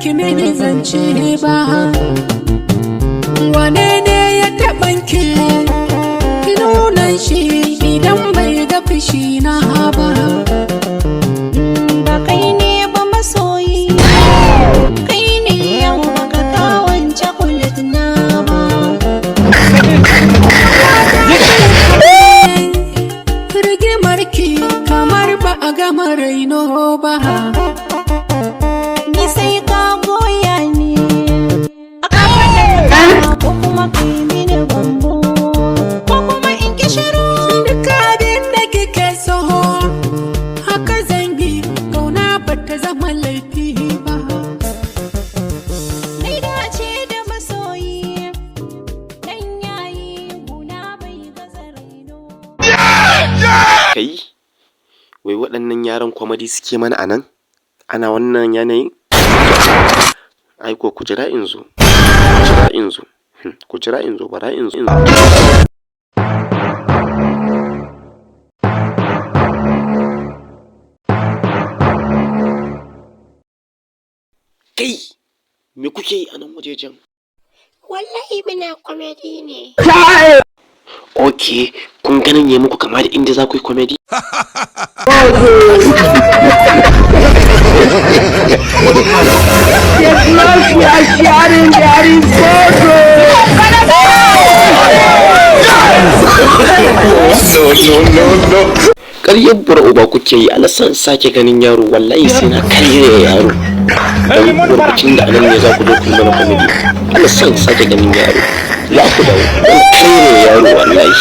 Baki mini zance ba. Wane ne ya taɓan ki? Ki nuna shi idan bai ga fushi na ba. Ba kai ne ba masoyi, kai ne yau baka kawon chocolate na ba. Rigimar ki kamar ba a gama raino ba. Ni sai ka goya ni a kafaɗarka, ko kuma kai mini bambo, ko kuma in ki shiru. Duk abin da kike so haka zan yi, kauna ba ta zama laifi ba. Nai dace da masoyi, dan yayi guna bai gaza raino. Kai, wai waɗannan yaran comedy suke mana a nan? Ana wannan yanayin? Ai ko ku jira in zo. Ku jira in zo. Ku jira in zo, bara in zo. Kai, me kuke yi a nan wajejen? Wallahi muna comedy ne. Ok, kun ganin ya muku kama da inda za ku yi comedy? Ƙaryar bura uba kuke yi, alasan sake ganin yaro, wallahi sai na karye yaro. Don lokacin da anan ne za ku zo ku yi mana comedy. Alasan sake ganin yaro. Za ku dawo. Don karye yaro wallahi.